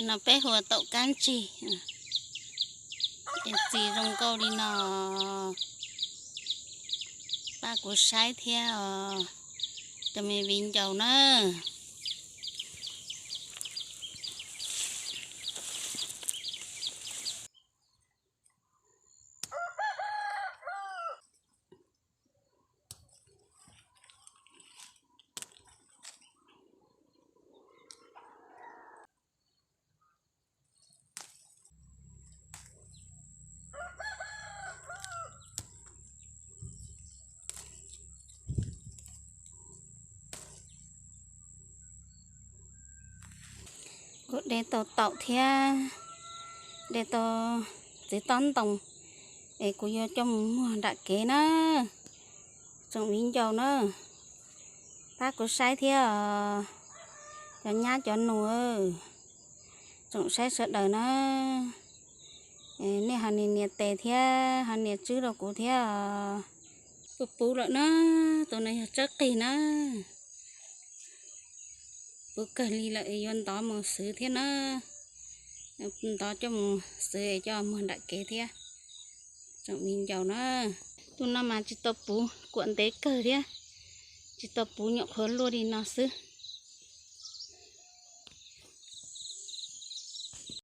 No peb hu ua taum kab ntsig, es txi zoo nkauj li no. Pab kuv saib thiab os, cov me viv ncaus na. Kuv de tau taum thiab de tau txiv tob ntoo, es kuv yuav coj mus muag nram kev na. Tsoom viv ncaus na, pab kuv saib thiab os, cov nyab cov nus, tsoom saib sawv daws na. Nej ho nias nias tes thiab ho nias tswb rau kuv thiab os. Puv puv lawm na, tus no yog tsawb qig na. Puv kawg li lawm es yuav ntov mus xwv thiab na. Ntov coj mus xwv es coj muag nram kev thiab. Tsoom viv ncaus na, tus no mas tsis tau puv, kuam ntev kawg thiab, tsis tau puv, nyuam qhuav luaj li no xwb.